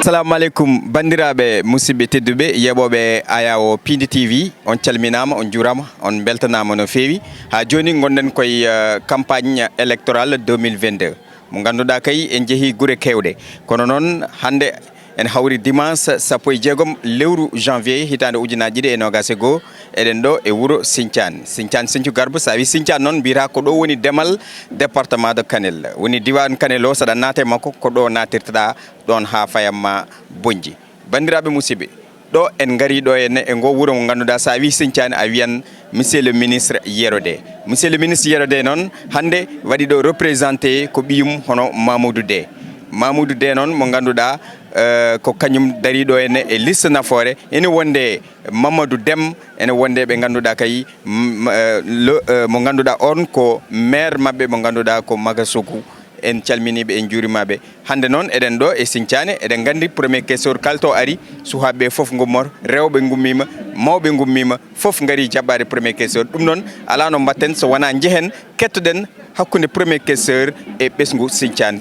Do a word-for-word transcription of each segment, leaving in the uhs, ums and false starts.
Assalamu aleykum, banndiraaɓe, musidɓe tedduɓe, yeeɓooɓe Ayawo Piindi T V, on calminaama, on njuuraama, on mbeltanaama no feewi. Haa jooni ngonɗen koye, eh, campagne électorale deux mille vingt-deux. Mo ngannduɗaa kay en njehii gure keewɗe. Kono noon hannde en hawri dimanche sappo e jeegom lewru janvier hitaande ujunaaji ɗiɗi e noogaas e goo. Eɗen ɗo e wuro Sinthiane. Sinthiane, Sinthiou Garba, so a wii Sinthiane noon, mbiyata ko ɗo woni demal département de Kanel. Woni diiwaan Kanel o, so aɗa naata e makko, ko ɗo naatirtoɗaa ɗoon haa fayam ma Bonnji. Banndiraaɓe musidɓe, ɗo en ngarii ɗo e ne, e ngoo wuro ngo ngannduɗaa, so a wii Sinthiane, a wiyan Monsieur le ministre Yero Dé. Monsieur le ministre Yero Dé noon, hannde waɗi ɗo représenté ko ɓiyum hono Mamoudou Dé. Mamoudou Dé noon mo ngannduɗaa, eh, ko kañum darii ɗo e ne e liste nafoore. Ene wonde Mamadou Dem, ene wonde ɓe ngannduɗaa kay, m-, eh, lo-, eh, mo ngannduɗaa on ko maire maɓɓe mo ngannduɗaa ko Magasoku. En calminii ɓe, en njuuriima ɓe. Hannde noon eɗen ɗo e Sinthiane, eɗen nganndi premier questeur kala to ari, suhaaɓe ɓe fof ngummoto, rewɓe ngummiima, mawɓe ngummiima, fof ngarii jaɓɓaade premier questeur. Ɗum noon alaa no mbaɗten so wonaa njehen kettoɗen hakkunde premier questeur e ɓesngu Sinthiane.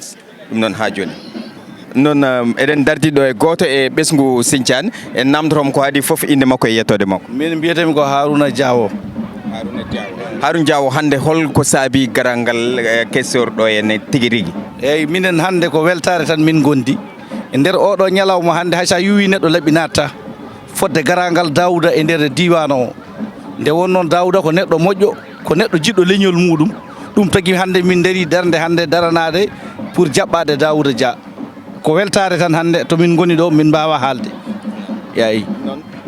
Ɗum noon haa jooni. Ɗum noon, um, eɗen ndardi ɗo e gooto e ɓesngu Sinthiane. En naamndoto mo ko adii fof, innde makko e yettoode makko. Min mbiyetee-mi ko Haruna Diawo. Haruna Diawo. Haruna Diawo, hannde hol ko saabii garal ngal, eh, questeur ɗo e ne tigi rigi? Eeyi, minen hannde ko weltaare tan min ngondi. E nder oɗo ñalawma hannde, hay so a yuwii neɗɗo laɓɓi naattaa. Fodde garaangal Daawuda e nder diiwaan o. Nde wonnoo Daawuda ko neɗɗo moƴƴo, ko neɗɗo jiɗɗo leñol muuɗum. Ɗum tagi hannde min ndarii darnde hannde daranaade pour jaɓɓaade Daawuda Dia. Ko weltaare tan hannde to min ngoni ɗo, min mbaawaa haalde. Yaay.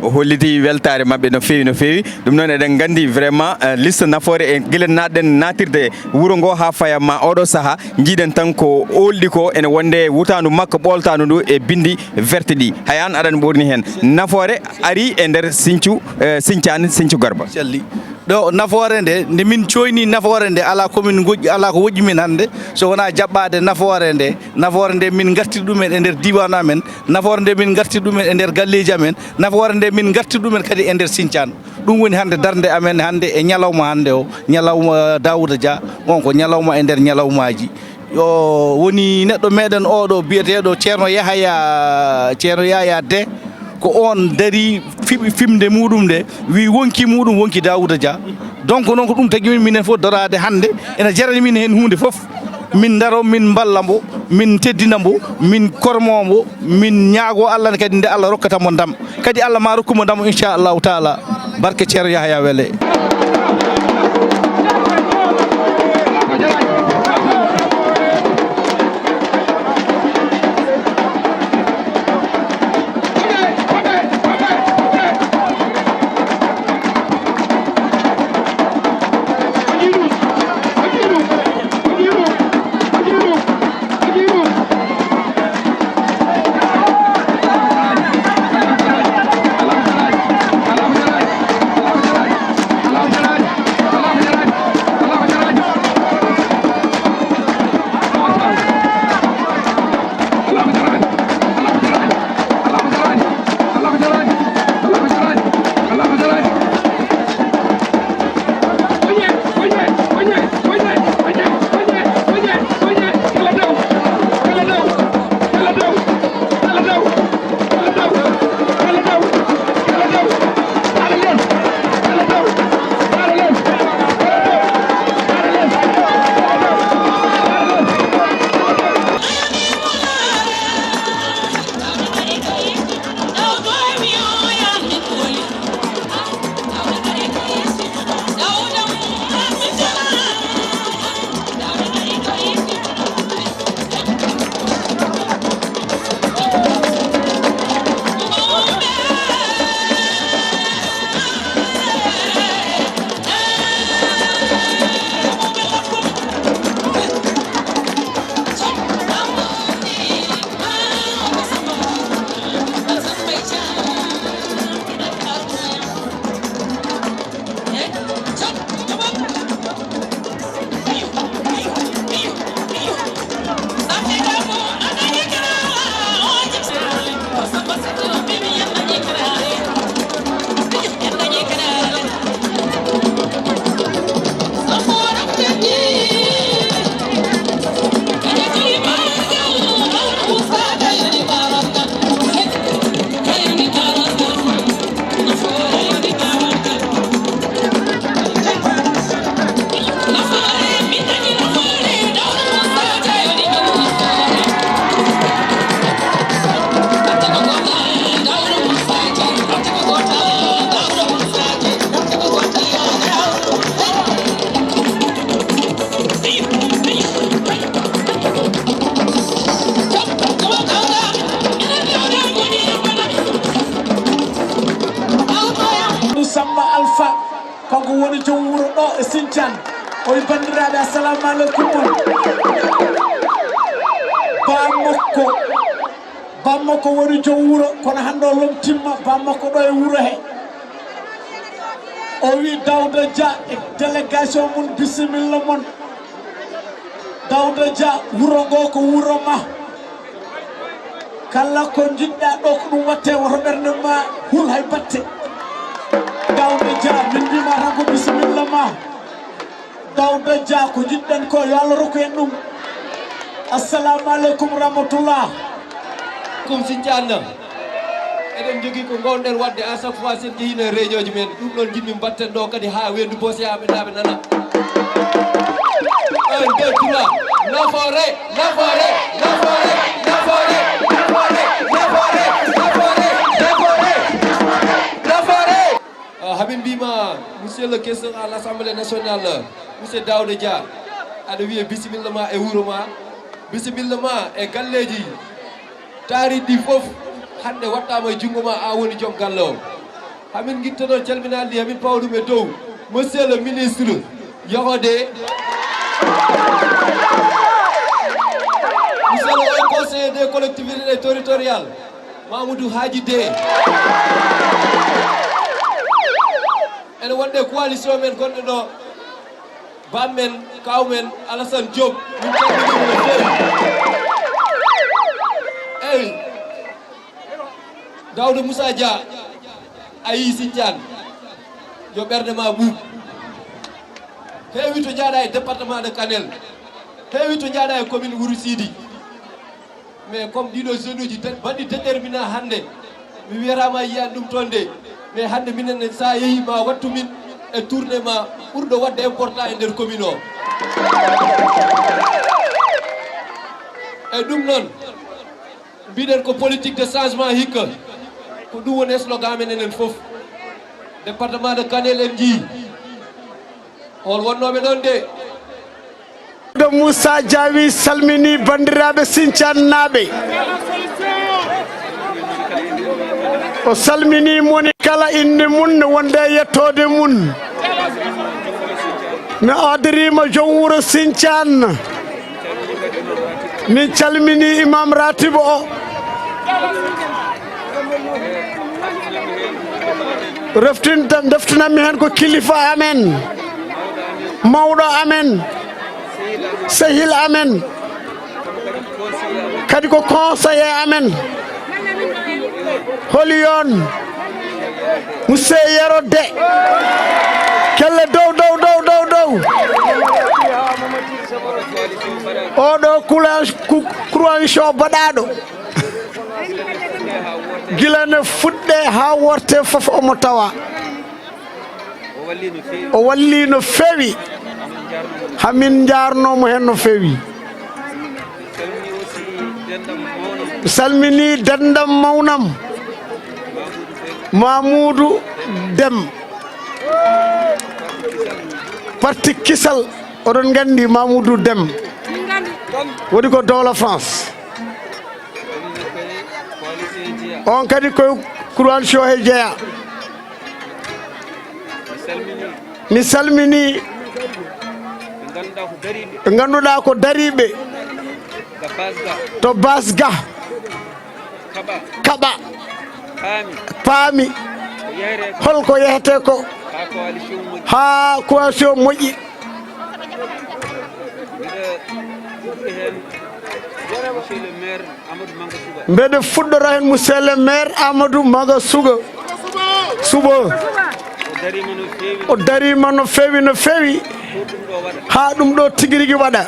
O hollitii weltaare maɓɓe no feewi, no feewi. Ɗum noon eɗen nganndi vraiment, eh, liste nafoore e gila naatɗen naatirde wuro ngo haa faya ma oɗo sahaa. Njiiɗen tan ko oolɗi ko ene wonde wutaandu makko ɓooltaandu ndu e binndi verte ɗi. Hay aan aɗa ɓorni heen. Nafoore arii e nder Sinthiou, eh, Sinthiane, Sinthiou Garba. Selli. Ɗo nafoore nde, nde min cooyni nafoore nde, alaa ko min ngoƴƴi, alaa ko woƴƴi min hannde, so wonaa jaɓɓaade nafoore nde. Nafoore nde min ngartiri ɗum en e nder diiwaan amen. Nafoore nde min ngartiri ɗum en e nder galleeji amen. Nafoore nde min ngartiri ɗum en kadi e nder Sinthiane. Ɗum woni hannde darnde amen hannde e ñalawma hannde o, ñalawma Daawuda Dia, on ko ñalawma e nder ñalawmaaji. Yo woni neɗɗo meɗen oɗo biyeteeɗo Ceerno Yahaya, Ceerno Yahaya Dé, ko on darii fiɓi fimde muɗum nde, wi wonki muɗum wonki Daawuda Dia. Donc noon ko ɗum tagi min minen fof doraade hannde, ene jarani min heen huunde fof. Min ndaro, min mballa mbo, min teddina mbo, min kormo mbo, min ñaago Allah ne kadi nde Allah rokkata mo ndam. Kadi Allah ma rokku mo ndam, inchallahu taala. Barke Ceerno Yahaya Wele. Kanko woni joom wuro ɗo e Sinthiane. O wi banndiraaɓe, assalamu aleykum on. Bammakko, bammakko woni joom wuro, kono hannde o lomtimma bammakko ɗo e wuro he. O wi Dawda Dia e délégation mum, bisimilla mon. Dawda Dia, wuro ngo ko wuro ma. Kala ko njiɗɗa ɗo ko ɗum watte, woto ɓernde ma hul hay batte. Dawda Dia, min mbima tan ko bisimilla ma. Dawda Dia, ko njiɗɗen ko yo Allah rokku en ɗum. Assalamu aleykum rahmatullah. Kum Sinthiane. Eɗen jogii ko ngoownoɗen waɗde à chaque fois so en njehii e réunion ji men. Ɗum noon njiɗmi mbaɗten ɗo kadi haa weendu Bosoyaaɓe naaɓe nana. Un, deux, trois. Nafoore, nafoore, nafoore, nafoore. Ah, hamin mbima, monsieur le questeur à l'Assemblée nationale, monsieur Daouda Dia, aɗa wiye bisimilla ma e wuro ma, bisimilla ma e galleeji taariɗi ɗi fof. Hannde waɗɗaama e junngo ma, a woni joom galle o. Hamin ngitta noon calminaali ɗi, hamin pawa ɗum e dow monsieur le ministre Yahode, monsieur le haut conseiller des collectivités territoriales, Mamoudou Hadji Dé. Ene wonde coalition men gonɗo ɗo, bammen, kawmen Alassane Diop, min calminii mo no feewi. Eyi, Daouda Moussa Dia, a yii Sinthiane, yo ɓernde ma ɓuuɓ. Heewi to njaaɗa e département de Kanel, heewi to njaaɗa e commune Wuro Sidi. Mais comme ɗiɗo jeunes uji tan mbaɗi déterminant hannde, mi wiyata ma yiyan ɗum toon de, mais hannde minen ne, sa yehi ma wattu min e tournée ma ɓurɗo waɗde important e nder commune o. E ɗum noon, mbiɗen ko politique de changement hikka, ko ɗum woni slogan men enen fof. Département de Kanel en njii hol wonnooɓe ɗoon de. Ɗo Moussa Diawi salmini banndiraaɓe Sinthiane naaɓe. O salmini moni kala innde mum ne wonde e yettoode mum. Mi adoriima joom wuro Sinthiane. Min calmini imam ratibo o. Reftinta, deftinanmi heen ko kilifa amen, mawɗo amen, sehil amen, kadi ko conseiller amen. Holi on? Monsieur Yero De. Kelle dow, dow, dow, dow, dow. Oɗo courage, cou-, courage o baɗaɗo. Gila ne fuɗɗe haa worte fof omo tawa. O walli no feewi. Hamin njaarnoo mo heen no feewi. Mi salmini denɗam mawnam, Mamoudou Dem. Parti Kisal, oɗon nganndi Mamoudou Dem. Woni ko dowla France. On kadi ko courage o he jeya. Mi salmini ɓe ngannduɗaa ko dariiɓe to Basga, kaɓa, paami holko yehete ko, haa coalition moƴƴi. Mbeɗa fuɗɗora heen monsieur le maire Amadou Maga Suga. Suba. O dariima no feewi, no feewi. Haa ɗum ɗo tigi rigi waɗa.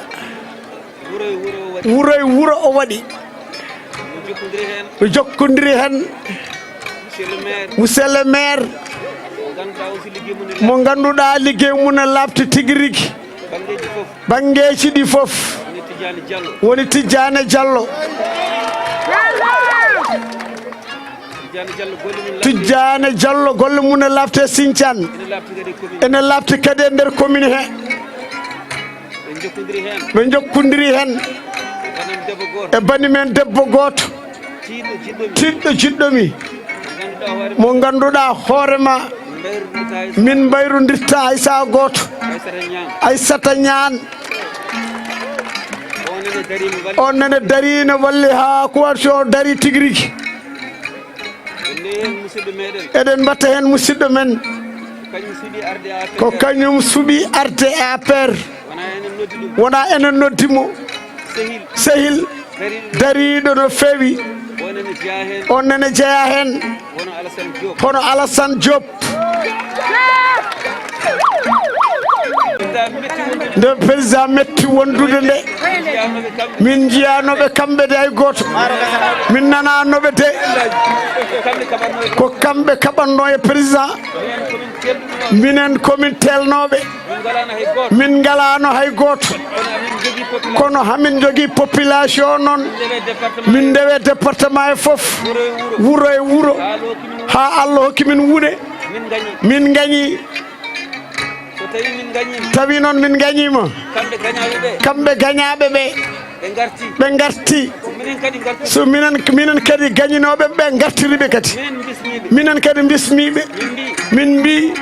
Wuro e wuro o waɗi. No jokkondiri heen. Monsieur le maire, mo ngannduɗaa liggey mum ne laaɓti tigi rigi. Banngeeji ɗi fof woni Tijjaane Jallo. Tijjaane Jallo golle mum ne laaɓti e Sinthiane. Ene laaɓti kadi e nder commune he. Ɓe njokkondiri heen e bani men debbo gooto, tiiɗɗo jiɗɗo mi, mo ngannduɗaa hoore ma Min mbayrondirta hay saha gooto. Aysata Ñaan. On nene darii no walli haa coalition o darii tigi rigi. Eɗen mbatta heen musidɗo men. Ko kañum suɓi arde A P R. Wonaa enen noddi mo. Sehil. Dariiɗo no feewi. On nene jeyaa heen. Hono Alassane Diop. Nde président metti wondude nde, min njiyaanooɓe kamɓe de hay gooto. Min nanaanooɓe de. Ko kamɓe kaɓatnoo e président. Minen komin teelnooɓe. Min ngalaano hay gooto. Kono hamin jogii population noon. Min ndewe département e fof. Wuro e wuro. Haa Allah hokki min wuuɗe. Min ngañi. Tawi noon min ngañiima. Kamɓe gañaaɓe ɓe. Ɓe ngarti. So minen, minen kadi gañinooɓe ɓe ngartiri ɓe kadi. Minen kadi mbismiiɓe. Min mbii,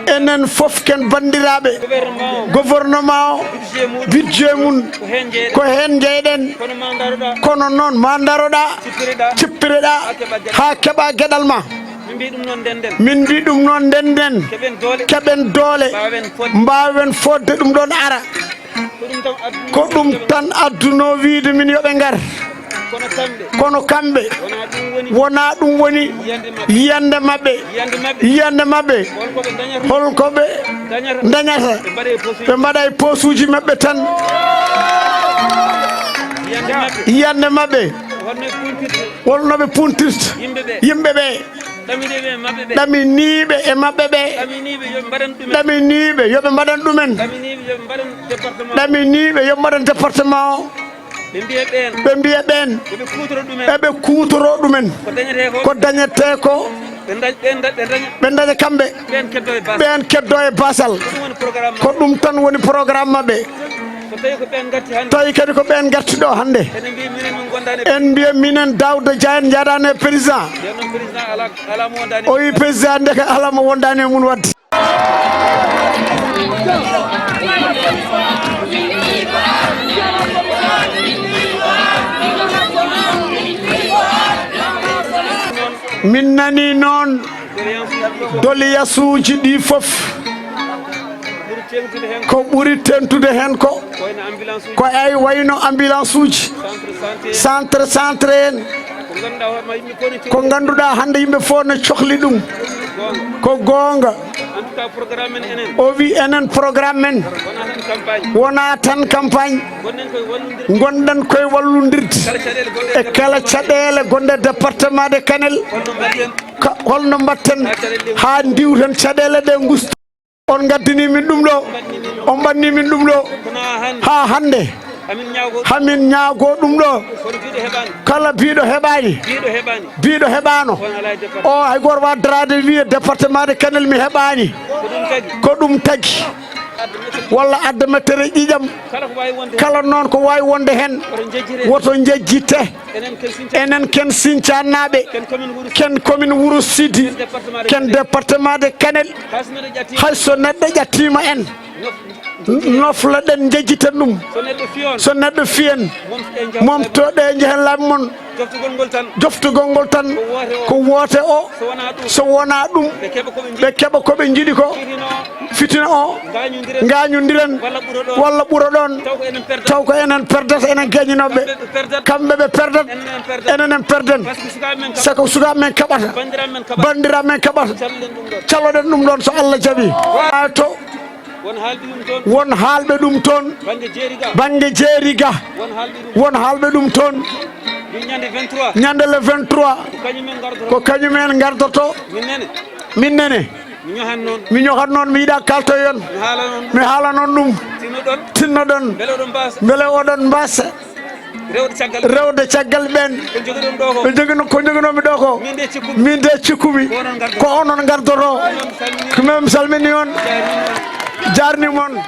enen fof ken banndiraaɓe. Budget mum ko heen njeyɗen. Kono noon ma ndaroɗaa, cippireɗaa haa keɓa geɗal ma. Min mbii ɗum noon, ndenden, keɓen doole, mbaawen fodde ɗum ɗoon ara. Ko ɗum tan addunoo wiyde min yo ɓe ngar. Kono kamɓe, wonaa ɗum woni yiyannde maɓɓe. Yiyannde maɓɓe, holko ɓe ndañata? Ɓe mbaɗa e posuuji maɓɓe tan. Yiyannde maɓɓe, wonno ɓe puntirta yimɓe ɓe. Ɗaminiiɓe e maɓɓe ɓe. Ɗaminiiɓe yo ɓe mbaɗan ɗumen. Ɗaminiiɓe yo ɓe mbaɗan département o. Ɓe mbiya ɓeen. Ɓe mbiya ɓeen. Yo ɓe kuutoro ɗumen. Yo ɓe kuutoro ɗumen. Ko dañetee ko. Ko dañetee ko. Ɓe ndañ-, ɓe nda-, ɓe ndaña. Ɓe ndaña kamɓe. Ɓeen keddo e baasal. Ɓeen keddo e baasal. Ko ɗum woni programme maɓɓe. Ko ɗum tan woni programme maɓɓe. So tawi ko ɓeen ngarti hannde. Tawi kadi ko ɓeen ngarti ɗo hannde. Enen mbiya minen ngondaani e. En mbiya minen Daouda Dia en njaadaani e président. Nden noon président alaa, alaa mo wondaani. O wi président ndeke alaa mo wondaani e mum waɗde. Min nanii noon doléancesuuji ɗi fof. Ko ɓuri tentude heen ko, ko ay wayno ambulancesuuji, centre, centre en. Ko ngannduɗaa hannde yimɓe fof ne cohli ɗum. Ko goonga. O wi enen programme men wonaa tan campagne. Ngonɗen koye wallondirde e kala caɗeele gonɗe département de Kanel. Ka-, holno mbaɗten haa ndiwten caɗeele ɗe ngusto? On ngaddini min ɗum ɗo, on ɓanni min ɗum ɗo. Haa hannde. Hamin ñaagoo ɗum ɗo. Kala biiɗo heɓaani. Biiɗo heɓaano. O hay gooto waawaa daraade wiya département de Kanel mi heɓaani. Ko ɗum tagi. Walla adda mettere ƴiiƴam. Kala noon ko waawi wonde heen. Woto njejjite. Enen ken Sincannaaɓe, ken commune Wuro Sidi, ken département de Kanel. Hay so neɗɗo ƴattiima en, nofla ɗen, njejjiten ɗum. So neɗɗo fiyen, momtoɗe njehen laabi mon. Joftugol ngol tan ko woote o. So wonaa ɗum, ɓe keɓa ko ɓe njiɗi ko. Fitina o, ngaañondiren walla ɓura ɗoon, taw ko enen perdata, enen gañinooɓe. Kamɓe ɓe perdat, enen en perden. Saka sukaaɓe men kaɓata, banndiraaɓe men kaɓata. Calloɗen ɗum ɗoon so Allah jaɓi. Haa to won haalɓe ɗum toon, bannge Jeeriga, won haalɓe ɗum toon. Ñande le vingt-trois, ko kañum en ngardoto. Min nene. Mi ñohan noon. Mi ñohan noon, mi yiɗaa kaaltoyon. Mi haala noon. Mi haala noon ɗum. Tinnoɗon. Tinnoɗon. Mbele oɗon mbaasa. Mbele oɗon mbaasa. Rewde caggal. Rewde caggal ɓeen. Ko jogiɗon ɗo ko. Ɓe jogiɗon ko joginoomi ɗo ko. Min de cikkumi. Min de cikkumi. Ko onon ngardoto. Ko onon salmini. Ko min salmini on. Jaarni mon.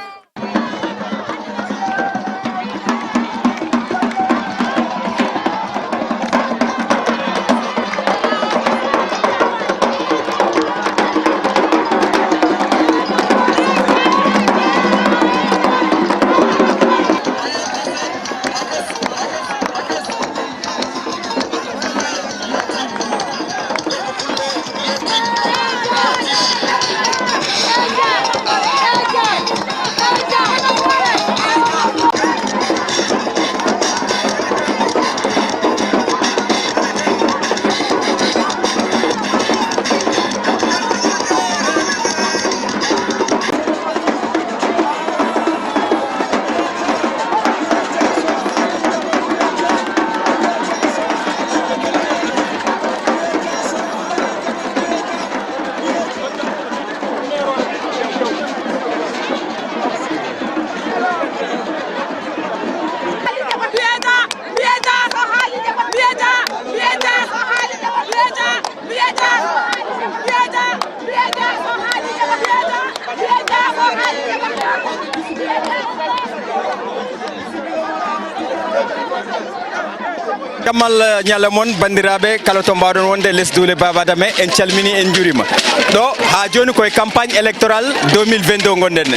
Kammal, eh, ñalla mon, banndiraaɓe, kala to mbaawɗon wonde, les duule Baba Adama, en calmini, en njuurima. Ɗo, haa jooni, ko e campagne électorale deux mille vingt-deux ngonɗen.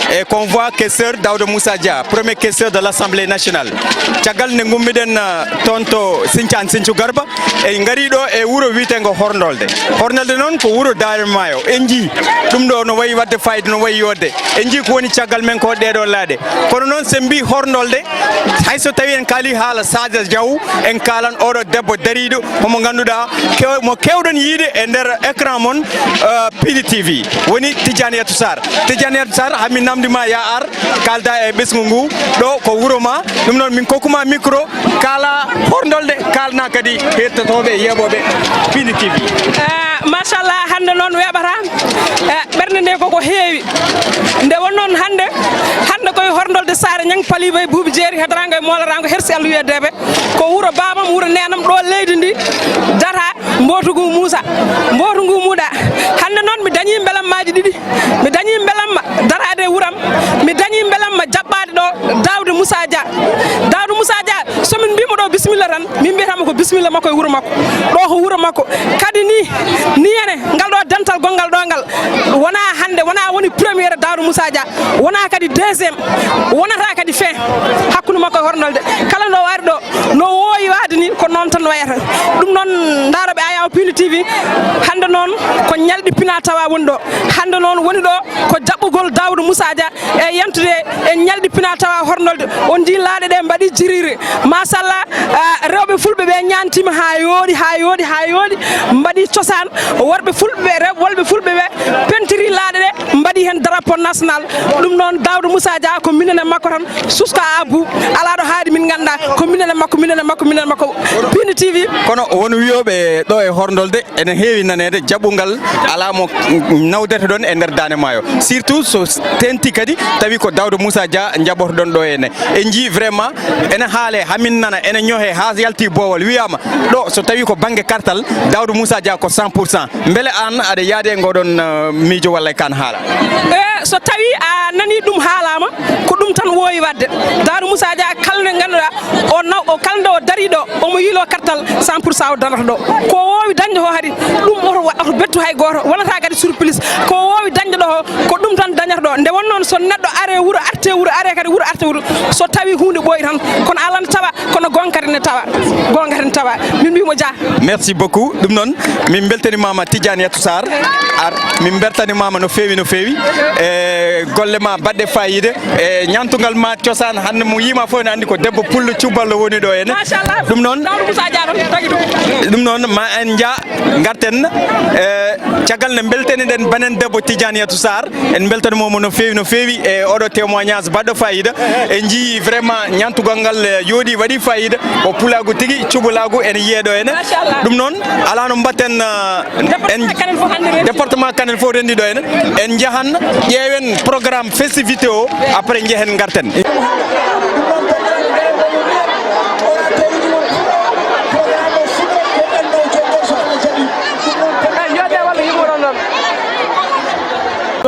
E convoi questeur Daouda Moussa Dia, premier questeur de l'Assemblée nationale. Caggal nde ngummiɗen, eh, toon to Sinthiane Sinthiou Garba, en ngarii ɗo e wuro wiyeteengo Horndolde. Horndolde noon ko wuro Daande Maayo. En njii ɗum ɗo no wayi waɗde fayida, no wayi yooɗde. En njii ko woni caggal men ko ɗee ɗoo laaɗe. Kono noon, so en mbii Horndolde, hay so tawii en kaalii haala Sadio Diaw, en kaalan oɗo debbo dariiɗo, homo ngannduɗaa, kew-, mo keewɗon yiide e nder écran mon, eh, Pini T V. Woni Tidiane Yatou Sarr. Tidiane Yatou Sarr, haa mi namndi ma, ya ar, kaalda e ɓesngu ngu. Ɗo ko wuro ma. Ɗum noon, min kokkuma micro, kaala Horndolde, kaalna kadi hettotooɓe, yeeɓooɓe Pini T V. Eh, machallah, hannde noon weeɓata. Eh, ɓernde nde koko heewi. Nde won noon hannde, hannde koye Horndolde Saare Ñang, Paliba e Buubi Jeeri, hedaraango e moolaraango, hersi Alla wiya deebe. Ko wuro baabam, wuro neenam, ɗo leydi ndi dara, mbootu ngu muusa, mbootu ngu muuɗa. Hannde noon mi dañii mbelammaaji ɗiɗi. Mi dañii mbelamma daraade e wuram. Mi dañii mbelamma jaɓɓaade ɗo Daouda Moussa Dia. Daouda Moussa Dia, so min mbiimo ɗo bisimilla tan, min mbiyatamo ko bisimilla makko e wuro makko. Ɗo ko wuro makko. Kadi ni, ni ene, ngal ɗo dental gonngal ɗo ngal, wona hannde, wona woni premiére Daouda Moussa Dia, wona kadi deuxième, wonata kadi fin hakkunde makko e Horndolde. Kala ɗo o ari ɗo, no woowi waade ni, ko noon tan wayata. Ɗum noon, ndaarooɓe Ayaw Pini T V, hannde noon ko ñalɗi pina tawa woni ɗo. Hannde noon woni ɗo ko jaɓɓugol Daouda Moussa Dia e yantude e ñalɗi pina tawa Horndolde. On njii laaɗe ɗe mbaɗi jiriire. Machallah, ah, rewɓe fulɓe ɓe ñaantiima haa yooɗi, haa yooɗi, haa yooɗi. Mbaɗi cosaan, worɓe fulɓe, rew-, worɓe fulɓe ɓe pentiri laaɗe ɗe, mbaɗi heen drapeau national. Ɗum noon, Daouda Moussa Dia ko minen e makko tan, suska Abou, alaa ɗo haaɗi min ngannda, ko minen e makko, minen e makko, minen e makko. Pini T V. Kono won wiyooɓe ɗo e Horndolde, ene heewi naneede jaɓɓungal alaa mo nawdete ɗon e nder Daande Maayo. Surtout so teenti kadi tawi ko Daouda Moussa Dia jaɓɓoto ɗon ɗo ene. En njii vraiment ene haale, haa min nana, ene ñohe haa yalti boowal. Wiyaama ɗo so tawi ko bannge kartal, Daouda Moussa Dia ko cent pour cent. Mbele aan aɗa yaadi e ngoɗon, eh, miijo walla e kaan haala? Eh, so tawi a nani ɗum haalaama, ko ɗum tan woowi waɗde. Daouda Moussa Dia kala nde ngannduɗaa o naw-, o kala nde o dari ɗo, omo yiilo kartal, cent pour cent o darata ɗo. Ko woowi dañde o hari, ɗum oto wa-, oto bettu hay gooto, wonata kadi surprise. Ko woowi dañde ɗo o, ko ɗum tan dañata ɗo. Nde won noon so neɗɗo are wuro, arte wuro, are kadi wuro, arte wuro, so tawi huunde ɓooyi tan, kono alaa nde tawa, kono goonga kadi ne tawa, goonga kadi ne tawa. Min mbiimo Dia. Merci beaucoup. Ɗum noon, min mbeltanimaama Tidiane Yatou Sarr. Ar, min mbeltanimaama no feewi, no feewi. E golle ma baɗɗe faayiida. E ñaantugal ma cosaan, hannde mo yiima fof ne anndi ko debbo pullo cuballo woni ɗo ene. Machallah. Ɗum noon, Daouda Moussa Dia noon, tagi ɗum. Ɗum noon, ma en nja-, ngarten, e caggal nde mbeltaniɗen banen debbo Tidiane Yatou Sarr. En mbeltanima mo no feewi, no feewi e oɗo témoignage baɗɗo faayiida. En njii vraiment ñaantugal ngal, eh, yooɗi, waɗi faayiida. Ko pulaagu tigi, cubalaagu ene yiyee ɗo ene. Machallah. Ɗum noon, alaa no mbatten, eh, en, département Kanel fof hannde renndi. Département Kanel fof renndi ɗo ene. En njahan, ƴeewen programme festivité o, après njehen ngarten.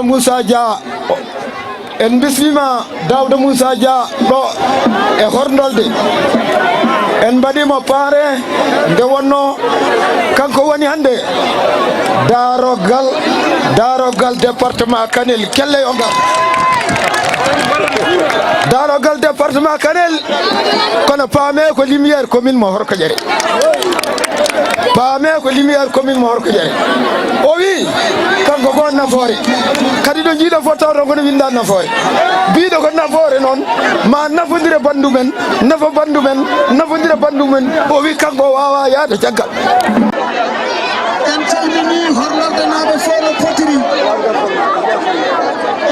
Moussa Dia, en bismima Daouda Moussa Dia ɗo e Horndolde. En mbaɗimo paare nde wonno kanko woni hannde daarogal, daarogal département Kanel. Kelle yo ngar. Daarogal département Kanel, kono paame ko lumière commune mo Horkojere. Paame ko lumière commune mo Horkojere. O wi, kanko ko nafoore. Kadi ɗo jiiɗo fof tawto ko no winda nafoore. Biiɗo ko nafoore noon, ma nafondire bandu men, nafa bandu men, nafondire bandu men. O wi kanko o wawa yaade caggal. En calmini Hornoldenaaɓe fof no potiri.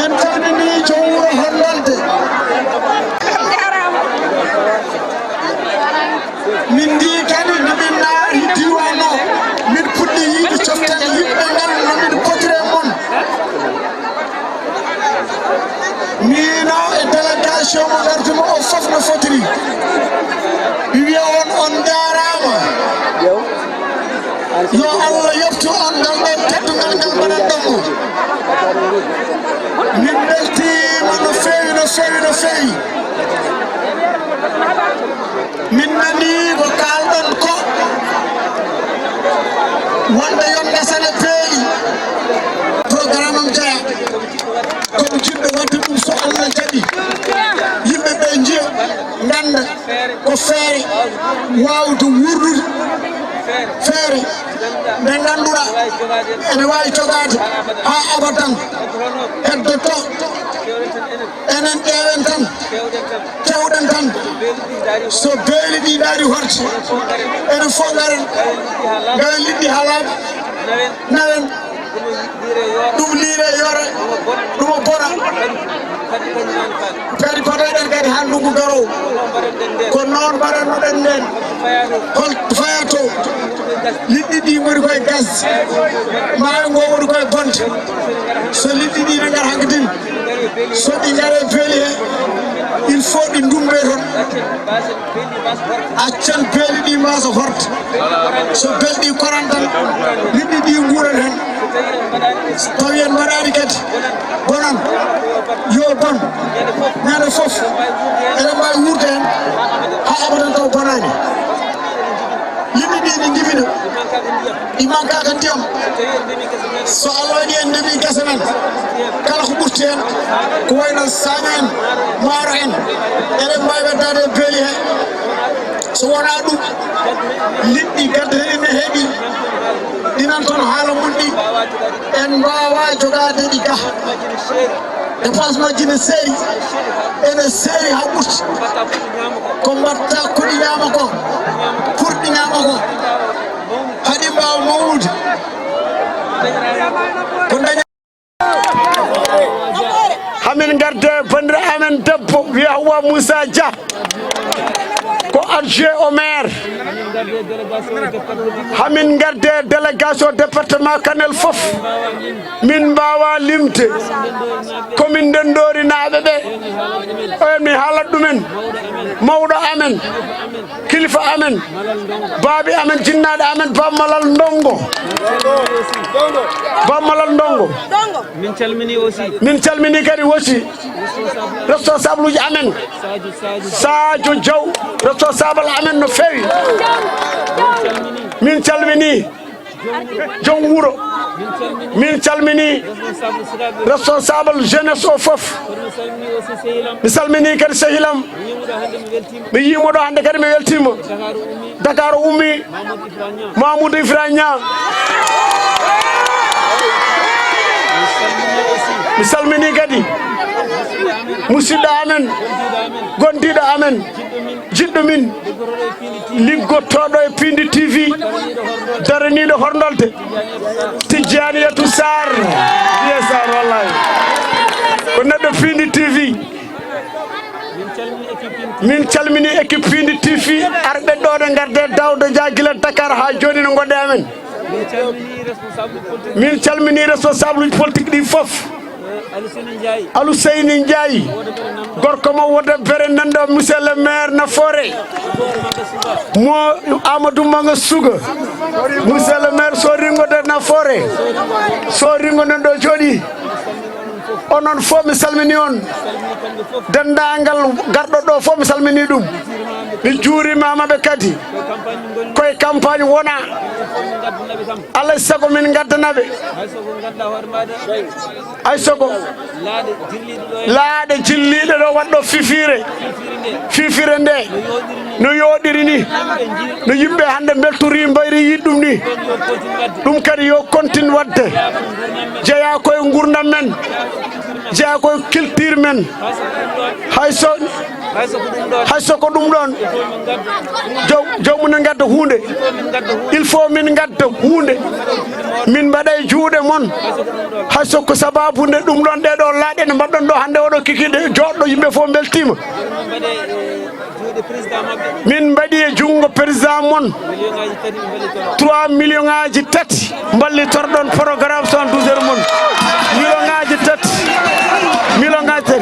En calmini joom wuro Hornolde. Min ndi kadi no min naati diiwaan o, min puɗɗi yiide coftal yimɓe ngal no min potiri e mon. Miino e délégation mo ngartumi o fof no fotiri. Mi wiya on, on njaaraama. Yo Allah yoɓtu on ngal ɗon teddungal ngal mbaɗanɗon mo. Min mbeltiima no feewi, no feewi, no feewi. Min nanii ko kaalɗon Wonde yo ngasane peeli, programme am jeya. Kono jiɗɗo waɗde ɗum so Allah jaɓi. Yimɓe ɓe njiya, ngannda ko feere waawde wuurnude, feere nde ngannduɗaa ene waawi jogaade haa abadan. Heddoto enen ƴeewen tan, tewɗen tan. So beeli ɗi ndaari horti, enen fof ngaren, ngaren liɗɗi haa laaɓi, nawen. Ɗum liire yoore, ɗum o bona. Kadi padoɗen kadi haa ndunngu garoowo. Ko noon mbaɗannoɗen ndeen. Hol fayato? Liɗɗi ɗi ngoni koye gas. Maayo ngo woni koye bonde. So liɗɗi ɗi ne ngara hanki din, so ɗi ngare beeli he, il faut ɗi ndumbe toon. Accen beeli ɗi mbasa horta. So beeli ɗi koran tan, liɗɗi ɗi nguuran heen. Tawi en mbaɗaani kadi, bonan. Yo bon. Ñande fof, eɗen mbaawi wuurde heen haa abadan taw bonaani. Liɗɗi ɗi ɗi ndimina, ɗi mankaaka ndiyam. So Allah waɗi en ndemi gese men, kala ko ɓurti heen, ko wayno saaño en, maaro en, eɗen mbaawi waddaade e beeli he. So wonaa ɗum, liɗɗi gaddateɗi ne heewi, ɗinan toon haala mum ɗi, en mbaawaa jogaade ɗi ga. Dépense majji ne seeri, ene seeri haa ɓurti. Ko mbatta ko ɗi ñaama ko, pour ɗi ñaama ko, haa ɗi mbaawa mawnude. Ko daña- Hamin ngarde banndiraawo amen debbo wiyee Hawwa Moussa Dia, ko adjoint au maire. Hamin ngarde délégation département Kanel fof. Min mbaawaa limde. Ko min ndenndorinaaɓe ɓe. Oya mi haalat ɗumen. Mawɗo amen, kilifa amen, baabi amen, jinnaaɗo amen, Bab Malal Ndongo. Bab Malal Ndongo. Min calmini aussi. Min calmini kadi aussi responsable uji amen. Sadio, Sadio. Sadio Diaw, responsable amen no feewi. Min calmini joom wuro. Min calmini responsable jeunesse o fof. Mi salmini kadi sehilam. Mi yiimo ɗo hannde kadi mi weltiima. Dakar o ummi. Mamoudou Ibrahima Niang. Mi salmini kadi musidɗo amen, gondiiɗo amen, jiɗɗo min, liggotooɗo e Pindi T V, daraniiɗo horndolde, Tijjaniyatu Sarr. Vieux Sarr, wallahi. Ko neɗɗo Pindi T V. Min calmini équipe Pindi T V, arɓe ɗo, ɗe ngarde Daouda Dia gila Dakar haa jooni no ngonɗe amen. Min calmini responsable politique ɗi fof. Aluseyni Ndiaye, gorko mo wota bere nanɗo, monsieur le maire Nafoore, mo Amadou Manga Suga, monsieur le maire so ringo de Nafoore, so ringo nan ɗo jooɗi. Onon fof mi salmini on. Denndaangal garɗo ɗo fof mi salmini ɗum. Mi juurimaama ɓe kadi. Koye campagne wona. Alaa e sago min ngaddana ɓe. Hay soko laaɗe jilliiɗe ɗo waɗɗo fifire. Fifire nde no yooɗiri ni. No yimɓe hannde mbeltori mbayri yiɗ ɗum ni. Ɗum kadi yo kontin waɗde. Jeyaa koye ngurdam men. Jeyaa koye culture men. Hay so, hay so ko ɗum ɗon, jow-, joomu ne ngadda huunde. Il faut min ngadda huunde. Min mbaɗa e juuɗe mon. Hay so ko sababu nde ɗum ɗon ɗee ɗo laaɗe ne mbaɗɗon ɗo hannde oɗo kikiiɗe jooɗɗo yimɓe fof mbeltiima. Min mbaɗi e junngo président mon trois million ngaaji tati mballitorɗon programme soixante-douze heures mon. Million ngaaji tati. Million ngaaji tati.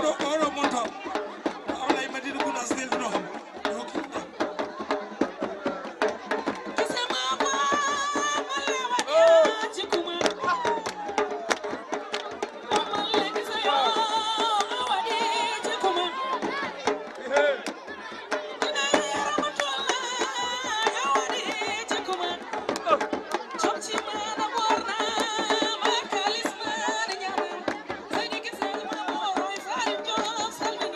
Oɗo monta Ablaye Madina Gounass nelduno.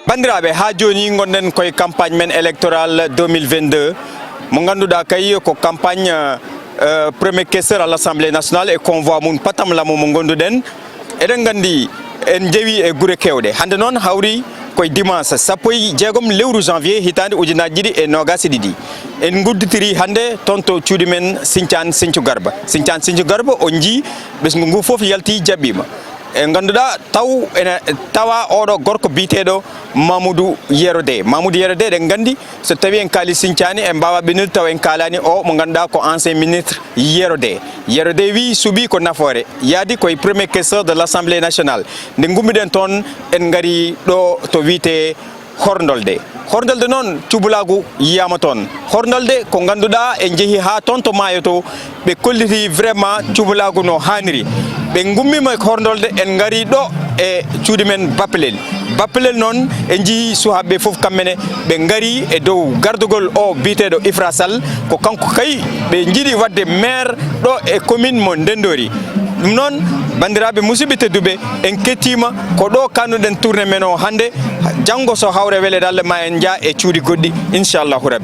Banndiraaɓe, haa jooni ngonɗen koye campagne men électorale deux mille vingt-deux, mo ngannduɗaa kay ko campagne, euh, premier questeur à l'Assemblée nationale e convoi mum patam lamo mo ngannduɗen. Eɗen nganndi en njewi e gure keewɗe. Hannde noon hawri koye dimanche sappo e jeegom lewru janvier hitaande ujunaaji ɗiɗi e noogaas e ɗiɗi. En ngudditiri hannde toon to cuuɗi men Sinthiane Sinthiou Garba. Sinthiane Sinthiou Garba, on njii ɓesngu ngu fof yalti jaɓɓiima. E ngannduɗaa taw ene tawa oɗo gorko biyeteeɗo Mamoudou Yero Dé. Mamoudou Yero Dé, eɗen nganndi so tawi en kaali Sinthiane en mbaawa ɓennude taw en kaalaani o mo ngannduɗaa ko ancien ministre Yero Dé. Yero Dé wi suuɓi ko nafoore, yaadi koye premier questeur de l'Assemblée nationale. Nde ngummiɗen toon en ngari ɗo to wiyetee Horndolde. Horndolde noon cubalaagu yiyaama toon. Horndolde ko ngannduɗaa en njehi haa toon to maayo to, ɓe kolliti vraiment cubalaagu no haaniri. Ɓe ngummiima e Horndolde, en ngari ɗo e cuuɗi men Bappelel. Bappelel noon en njii suhaaɓe ɓe fof kamɓe ne ɓe ngari e dow gardugol o biyeteeɗo Ifra Sall, ko kanko kay ɓe njiɗi waɗde maire ɗo e commune mo Ndenndori. Ɗum noon, banndiraaɓe musidɓe tedduɓe, en kettiima ko ɗo kannuɗen tournée men o hannde. Janngo so hawre weleede Allah ma en njah e cuuɗi goɗɗi, inchallahu rabbi.